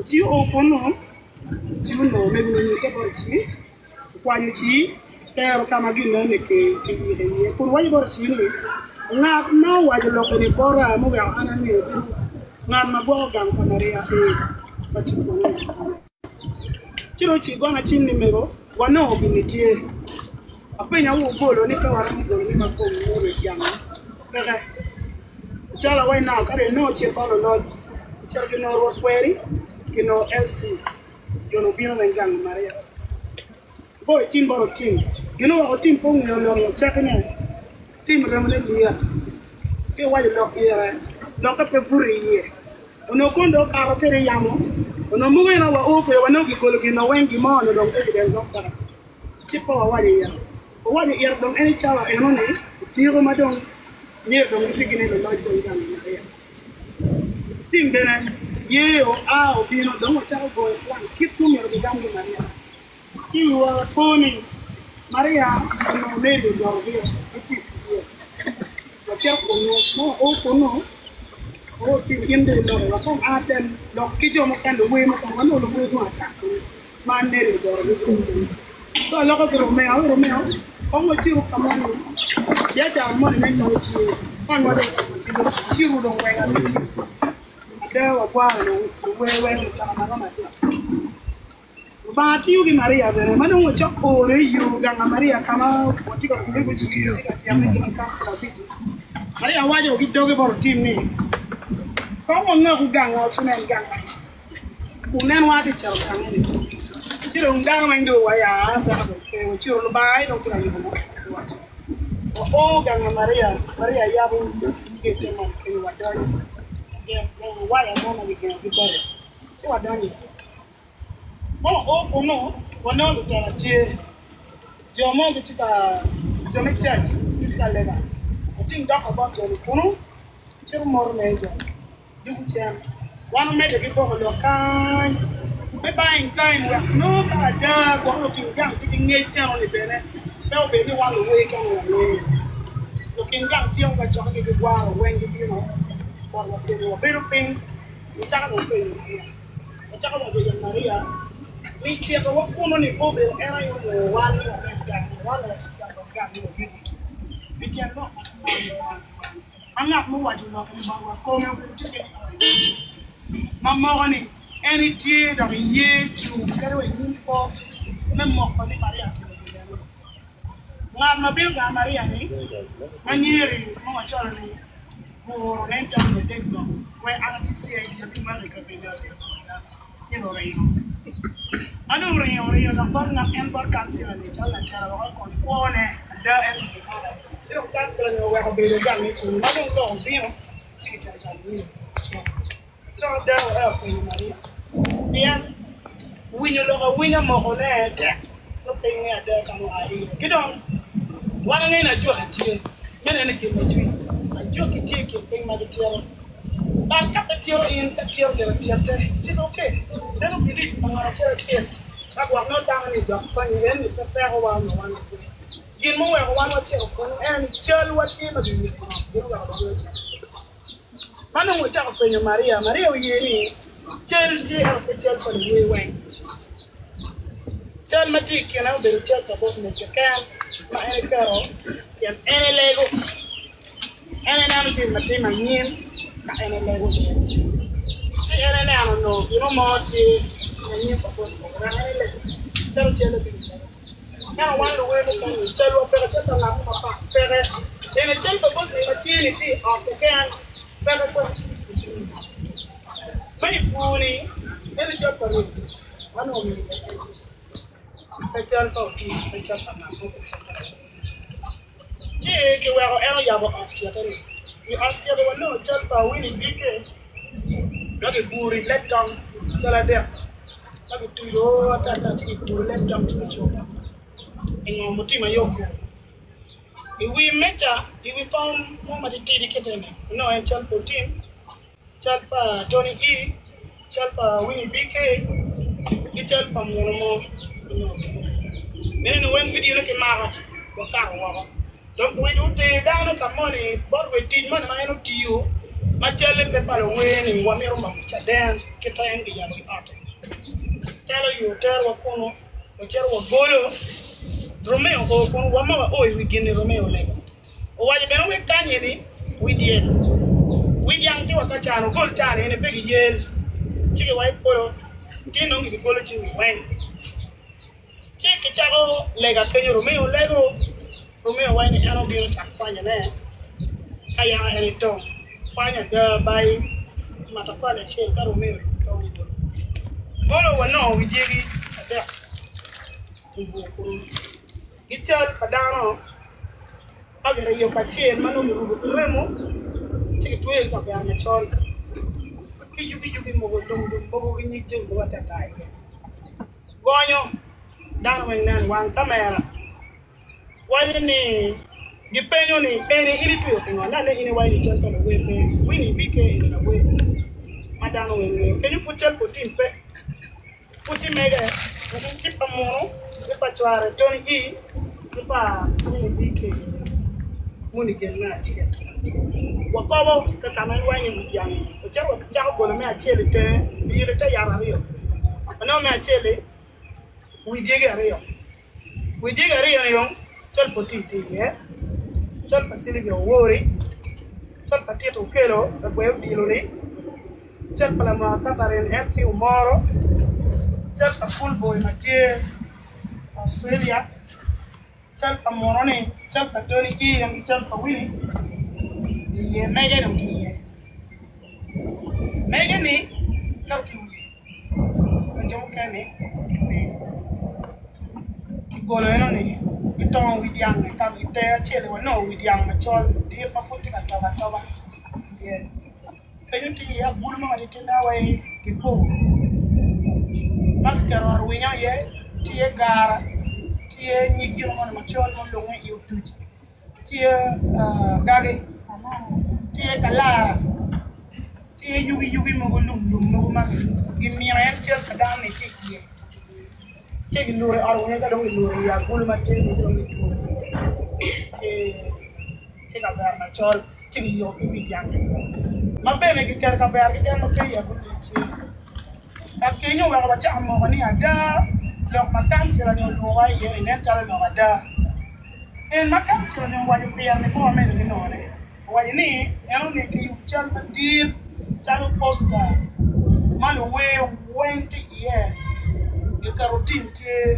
Ocii oo kunnu, ci onongo omego-ni onyutte bot ocii, okwanyo ocii, otero ka ma gin meno-ni kiyiko iye, kun waco bot ocii ni, Ngat ma owaco lok-ki-ni bota muweko an angeyo bedo ngat ma gwoko gang pa Maria ee, ma tye kunnu. Ci dong ocii gona cim ni, Mego, wanongo gin-ni tye. Apenyo awu ogolo ni ka waromo golone ma kom nongo i gang-ngi peke. Calo awaci naka ka dong inongo cik pa luloc, icito kinongo rwot kweri, kinongo LC, jo-nu obino weng gang i Maria. Goyo cim bot Otim, gin oweko Otim pe ongeyo lok i acakine, Otim remone lyet, ci owaco lok ire, lokke pe buto i iye. Onongo kono dong okato kwede i yamo, onongo mogo en aye wao kwede wanongo gigolo gin ma weng gin mo onongo dong evidence dong peke. Ci pe wawaco ire. Owaco ire dong en i cawa eno-ni, odiko ma dong myero dong gitye gin ni luloc dong gang i Maria. Tim bene ye oa obino dong ocako goyo plan kit ma myero gigam ki Maria. Ci wiwa po ni Maria onongo Mary odoto gire ki tic iye. Wacito kunnu, ma wao kunnu, oo tim in dong iloko wa kong an atem lok ki jo mukene luwer mukene wanongo luwer dwong ata kunnu. Ma Mary odoro gi jo mukene. Co aloko ki Romeo, Romeo, kong wacitu ka moni, biacara moni nen calo tye, kony wa dong kong wacitu, wacitu dong weng abic. Ada wagwaro luwer weng mutoka ma romo acel. Lubanga tiyo ki Maria bene, ma dong wacok ore i yo gang a Maria ka ma watye ka gure gucik watye ka tyeke gin ki kancila abic-ci. Maria waco ki doge bot Otim ni, Kong wangaku gangwa ci nen gang man. Wunen wan atye cito gange ni, ci dong dano weng dong wa ya peko dong pe, wacito Lubanga aye dong tye ka yubo mo giwaco. Wa o gang a Maria, Maria yabo gete moni kenyo wadonyo, gengo waya mo ma gigengo ki bati, ci wadonyo. Ma wa o kunu, wanongo lutela tye, jo mo gitye ka, jo me church gitye ka lega, oting doko bot jo-ni kunu, ci omoto ne jo-ni. Dwogo cen, wan omedde ki boko lok kany me buying time wek nongo ka ada gwok lukin gang tye ki ngec eno ni bene pe obed ni wan luwer kene wangeyo. Lukin gang tyeko ka cokke ki gigwaro weng gibino botwa kenyo wabedo piny wacako dong penyo Maria. Wacako waco i Maria ni cito wa kunu ni pe obedo en aye onongo wan ni wamed gang ni wan watye cito gang ni wayubo pi tyen lok man man man. Ma ngat muwaco lok-ni botwa kome obedo tye ki ma moko ni en etye dok iye cung kadi wa i nyim kot me moko ni Maria otimo gin meno. Ngat ma bino gang Maria-ni ma nyeri ma wacolo ni buro nen calo ladek dok wek an atye CID atye malo i kabedo Ci oringo. Ma dong oringo, oringo dok bot ngat en bot kancila-ni calo latela woko i kom kwone. Ada en obedo bote. Ci dong kancila-ni oweko bedo gang i kunu. Ma dong lok obino, ci kicito ka lwiny cen. Ci dong ada oa openyo Maria, pien winyo lok awinya mokone tek nongo pe ingeyo ada ka ma oa iye. Ki dong, wan angeyo ni ajwaki tye me neno i gin ma jwi. Ajwaki tye i kin piny ma gicito. But ka pe tito in ka tito gire tyette, it is ok. Meno belief pa ngat acel acel. Ka gwok nongo dano ni dok konyo en ni pe peko wa onyo wan wapeke. Gin muweko wan wacito kunu en ni cal wa tye ma giyiko ngom gin oweko dong ocito. Ma nongo ocako penyo Maria, Maria oye ni cal tye ento pe cal pa luwer weng. Cal ma tye i kine obedo cal pa Bosmic keken ma en eketo pien en elego. En eneno jami ma tye manyen ka en elego iye. Ci en eneno onongo gin mo tye anyim pa Bosco wek en elego keto calle bino i lego. Ento wan luwer mukene-ni calwa peke, cal pa ngat mo mapat peke. Bene cal pa Bosco ma tye-ni tye i ot keken, peke kwede. Ma i bur-ni eno cal pa rwed tic ma onongo omyero obed rwed tic, pe cal pa otic, pe cal pa ngat mo, pe cal pa ngat mo. Ci kiweko en oyabo ot tyete-ni. I ot tyete wanongo cal pa Winnie Bike ma kiguro i leb tong cal adek ma kituco atata ci kiguro i leb tong ci kicuko i ngom mutima aye okur. I wi meja, i wi kom mo matitidi kite-ni onongo en cal pa Otim. Cal pa Tony E, cal pa Winnie BK, ki cal pa muno mo onongo tye. Meno weng vidio ne kimako wakato woko. Dok wec oter dano ka moni bot wec tic moni ma en otiyo. Ma calle pe pa luwer-ni, wamito mako caden kit ma en giyabo ki otte. Telo yo terowa kunu, wacito wagolo Romeo o kunu, wamoko ao i wi gin-ni Romeo olego. Owaco bene wek kany eni wi dyel, wi dyang tye wa ka can, ogol can eni pe giyel, ci giwaco polo tin dong gibigolo jami weng. Ci kicako lega kenyo, Romeo lego, Romeo waco ni en obino cak kwanyone ka yaka en etong. Kwanyo ada bayo matafali acel ka Romeo tong i bolo. Bolo wanongo wi dyegi adek i bur kunu. Gi cal pa dano ma giriyo kacel ma nongo girubo ki remo ci kitweyo ki kavera macol ki yugi yugi mogo lum lum mogo ki nyig jami mogo atata iye. Gonyo dano weng neno wang kamera waco ni gipenyo ni eni in itweyo pingo nane in iwaco ni cal pa lawer pe Winnie BK eni lawer ma dano weng ngeyo kenyo pud cal pa otim pe pud tye mege tye pa munu ki pa cware Tony E ki pa Winnie BK moni gin me acel wakobo ka ka ma en wanyo i wi dyang-ngi ocito wacako golo me acel i tenge oyiko i te yat aryo wanongo me acel-li wi dyegi aryo wi dyegi aryo-ni dong cal pa otim tye iye cal pa Sylvia Owori cal pa Tito Okello lagwe odilo-ni cal pa lamwaka Catherine en tye Omoro cal pa Cool Boy ma tye Australia. Cal pa muno-ni, cal pa Tony Ian ki cal pa Winnie iye mege dong tye iye. Mege-ni keto ki i wiye ma jo mukene gipeny. Kigolo eno-ni gitongo wi dyang-ngi ka i tenge acel-li wanongo wi dyang macol madit ma pud tye ka tobo atoba iye. Kenyo tye iye agulu mo matitine wai kikopo ma kiketo ot winyo iye tye iye gara tye iye nyig gin moni macol ma olunge i otuc tye iye gagi tye iye kalara tye iye yugi yugi mogo lum lum mogo ma gimino en cal pa dano-ni tye iye ci giluto i ot winyo ka dong giluto i agulu matin-ni ci dong gitweyo ki ki kavera macol ci kiyiko ki wi dyang-ngi ma bene kiketo i kavera keken ma pe iye gudi tye. Ka kenyo oweko wacako moko ni ada lok ma kancila-ni olwongowa iye-ni nen calo lok ada. Pien ma kancila-ni owaco pire-ni pe wamedo ki nongone. Owaco ni en onongo kiyubo cal madit calo posta ma luwer weng tye iye giketo tim tye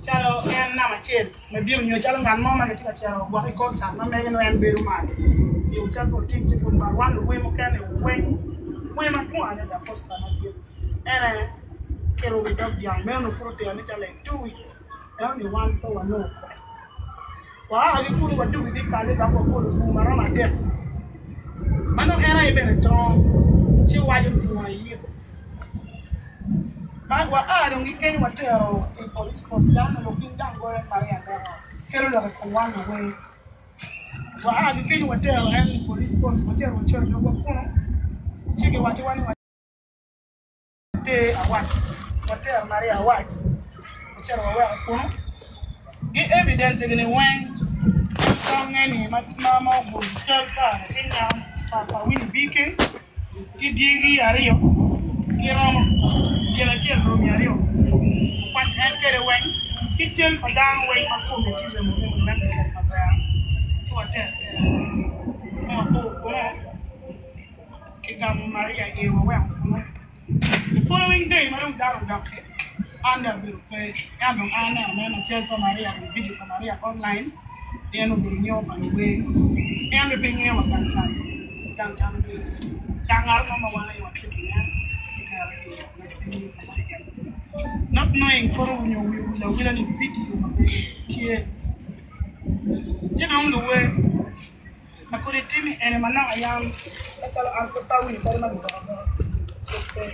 calo en namba acel. Madit nyo calo ngat mo ma gitye ka cito gwok i concert ma mege nongo en bedo malo nyo cal pa otim ci pud mar wan luwer mukene weng wer madwong adada posta madit en aye kiruko i dog dyang meno nongo pud otero ni calo like 2 weeks ento ni wan pe wanongo kony waa ki kunu wadwogo i dyekal-li dok wagolo bur ma romo adek ma nongo en aye bene tongo ci waco ni ngo iyiko. Ma waa dong ki kenyo watero i police post dano onongo kin gang goyo Maria Ndeko kelo lok i kom wan luwer. Waa ki kenyo watero en i police post wacito wacoyo dogwa kunu ci giwacciwa ni water awac watero Maria awac wacito waweko kunu. Gi evidence gini weng en tonge ni ma ma ogudo cal pa latin nyako pa pa Winnie BK ki dyegi aryo giromo dyel acel romi aryo okwanyo en kwede weng ki cal pa dano weng ma kome tye remo remo weng kiketo maber ci water atera ma wapor kunu kigamo Maria iye waweko kunu. I following day ma dong dano odoki, an dong abedo pe, ento dong an aneno mere ma cal pa Maria nyo video pa Maria online, en obedo nyeko pa luwer, en bene pe ngeyo wa gang can, gang can obedo ka ngat mo ma wan aye watye ki nen kitero i keken. Not knowing koro nyo wiye owil awila ni video ma mege tye ci dong luwer. Ma kodi timi ene manok yam macalo an pud pe awinyo kadi ma giloko bota pud pe.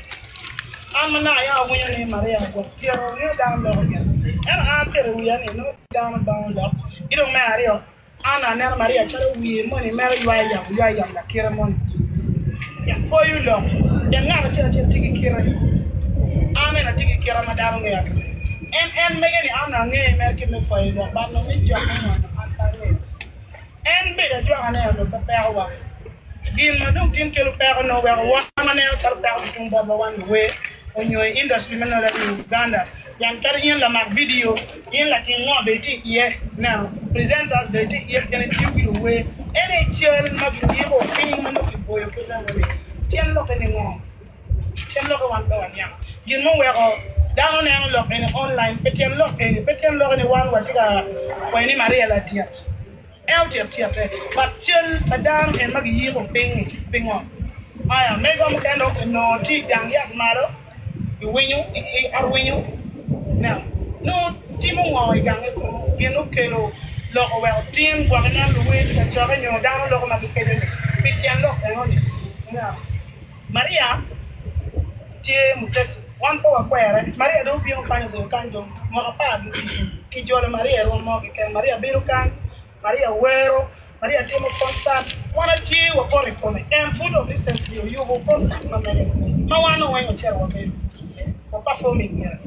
An manok yam awinyo ni Maria gwok tyeko ngeyo dano loko gin. Ento an aketo i wiya ni nongo dano bango lok. Ki dong me aryo, an aneno Maria calo wiye moni mere ywayo yamo ywayo yamo lakite moni. Pien pwoyo lok, pien ngat acel acel tye ki kite. An ene atye ki kita ma dano ngeya kwede. En en mege ni an angeye mere kit me pwoyo lok but nongo me jok me nongo an pe angeyo. En bedo ajwakane onongo pe peko wa. Gin ma dong tin kelo peko nongo weko wan waneno calo peko ki tung botwa wan luwer onyo i industry me nongo i Uganda pien kadi in lamak video, in latim ngo bene itye iye neno presenters bene itye iye pien itiyo ki luwer en aye cal ma giyiko piny ma nongo kiboyo ki remo-ni tyen lokke ni ngo? Tyen lokke wan pe waniang. Gin ma oweko dano neno lok eni online pe tyen lok eni pe tyen lokke ni wan watye ka waco ni Maria latyet. En otyet tyette but cal pa dano en ma giyiko piny-ngi pingo? Aya mego mukene dong onongo tye i jang yat malo i winyo i ot winyo neno nongo timo ngo i gange kunu gin okelo lok oweko tin gwok ineno luwer tye ka cokke nyo dano loko ma gikeco-ni pi tyen lok enoni neno. Maria tye mutesi, wan pe wakwere. Maria dong obino kany obedo kany dong mwaka apar ki wiye. Kijolo Maria i rwom mo keken. Maria bedo kany, Maria wero, Maria timo concert. Wan atye wapoto i kome. En pud dong recently oyubo concert ma mege ma wan weng ocito wabedo iye, wa performing gire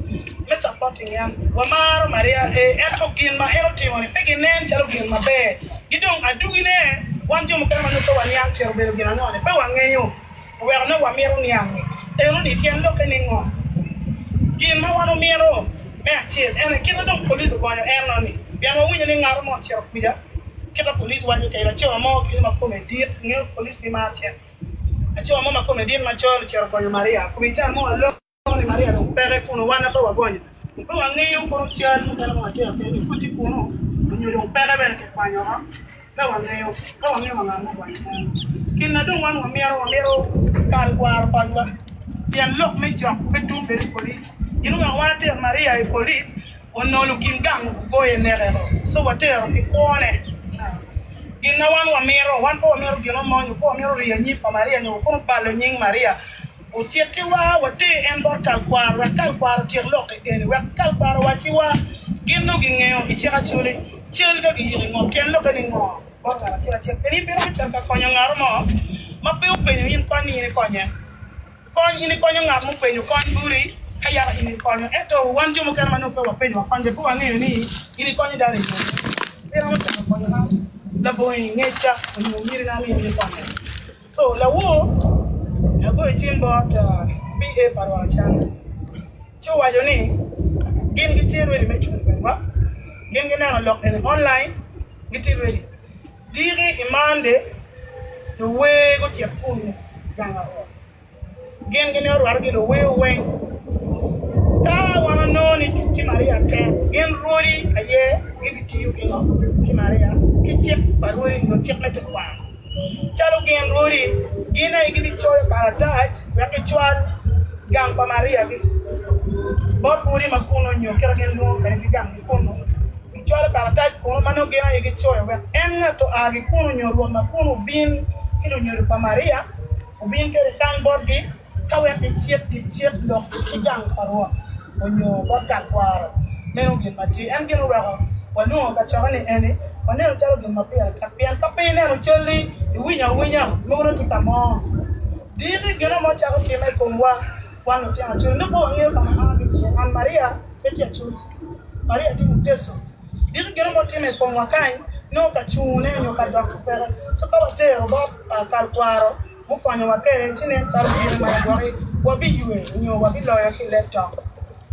me supporting en. Wamaro Maria ee, ento gin ma en otimo-ni pe ginen calo gin maber. Ki dong adwogine, wan jo mukene ma nongo pe waniang cito obedo gin ango-ni, pe wangeyo, oweko nongo wamito niang-ngi. Eno-ni tyen lokke ni ngo? Gin ma wan omito me acel en aye kit ma dong police ogonyo en-ni, pien wawinyo ni ngat mo ocito kwija, kit ma police waco kwede, laco mo kenyo ma kome dit, ingeyo police gimaro cente, laco mo ma kome dit macol ocito ogonyo Maria, kome i cawa mo alok. ni Maria dong peke kunu, wan pe wagonyo. Pe wangeyo kono cal mukene ma watye ka timo ni pud tye kunu nyo dong peke bene kikwanyo oko. Pe wangeyo, pe wangeyo wa ngat ma ogonyo en. Gin na dong wan wamito, wamito kal kwaro konywa pien lok me jok pe tum bene i polic. Gin oweko wan atero Maria i polic, onongo lukin gang gugoye neke oko, so watero pi kwone. Gin na wan wamito, wan pe wamito gin mo nyo pe wamito riyo anyim pa Maria nyo kono balo nying Maria. Ocittiwa water en bot kalkwaro wek kalkwaro otyek lok eni, wek kalkwaro owacciwa gin nongo gingeyo i cik Acholi cal ka giyiko i ngom tyen lokke ni ngo bot ngat acel acel. Pien in pe iromo cito ka konyo ngat mo ma pe openyo in kony ni in ikonye. Kony in ikonyo ngat mupenyo kony boti ka yaka in ikonyo ento wan jo mukene ma nongo pe wapenyo wa kony be pe wangeyo ni in ikonyo dano i yo mene. Pe iromo cako konyo an labongo ngecca onyo mitina ni in ikonye. So lawor agoyo cim bot PA pa Rwot Acana ci owaco ni gin gitye ready me cung kwedwa, gin gineno lok eni online gitye ready. Diki i Monday luwer gucit kunu gang aroo. Gin gimito rwate ki luwer weng. Ka wan wanongo ni tic ki Maria tek, gin rwodi aye gibitiyo ki ngo? Ki Maria, ki cik pa rwodi nyo cik me tekwaro. Calo gin rwodi, gin aye gibicoyo karatac wek gicwal gang pa Maria-gi bot rwodi ma kunnu nyo kit ma gin lwongo kwede ki ganggi kunnu. Gicwalo karatac kunnu ma nongo gin aye gicoyo wek en ngat oa ki kunnu nyo rwot ma kunnu obin ki lunyodo pa Maria. Obin kwede kany botgi ka wek gicit gityek lok ki gang pa Rwot onyo bot gang kwaro. Meno gin ma tye. En gin oweko walwongo kacokke ni eni waneno calo gin ma pire tek pien ka pe ineno cal-li iwinyo awinya mogo nongo tye ka mo. Diki gin mo cako timme i komwa wan lutino acoli nongo pe wangeyo ka ma aa ki iye. An Maria pe tye acoli. Maria tye Muteso. Diki gin mo timme i komwa kany nongo ka cungune nyo ka dok peke. So ka watero bot kal kwaro gukonyowa kwede ci nen calo gin ma gwoki wabiywe nyo wabiloyo ki i leb tok.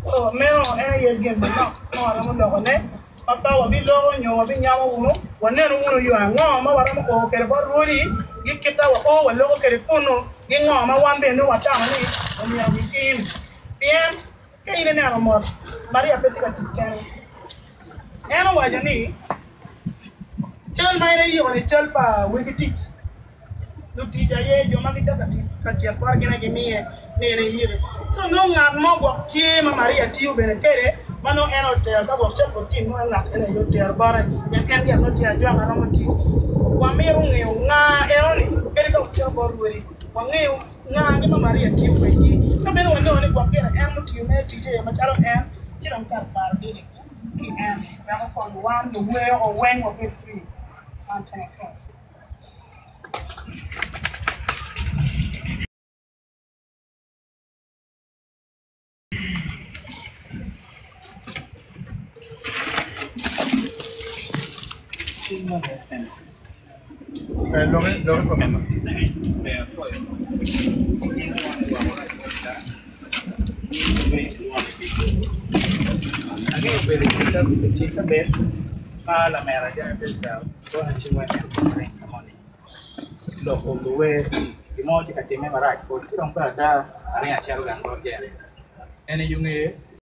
So meno en aye gin manok ma waromo lokone ma ka wabiloko nyo wabinyamo wunu wanenu wunu yo ango ma waromo o kwede bot rwodi gi kita wa o waloko kwede kunu gi ngo ma wan bene nongo watamo ni omyero gitim pien Ka in ineno mot, Maria pe tye ka tic kene. En owaco ni, Cal ma en eyiko-ni cal pa wegi tic. Lutic aye jo ma gicito ka tic ka tyeko bot gin aye gimiye ni en eyiki. Co nongo ngat mo gwok tye ma Maria tiyo bene kwede ma nongo en otero ka gwok cito bot tim nongo en ngat eno aye otero bote pien en gire nongo tye ajwaka romo tic. Wamito ngeyo nga enoni kadi ka wacito bot rwodi wangeyo Ngagi ma Maria tiyo kwedgi? Ka meno wanongo ni gwok gire en mutiyo mere ticce macalo en, ci dong kare paro dini ki en wek okony wan luwer o weng wabed free. Man tenge pwony.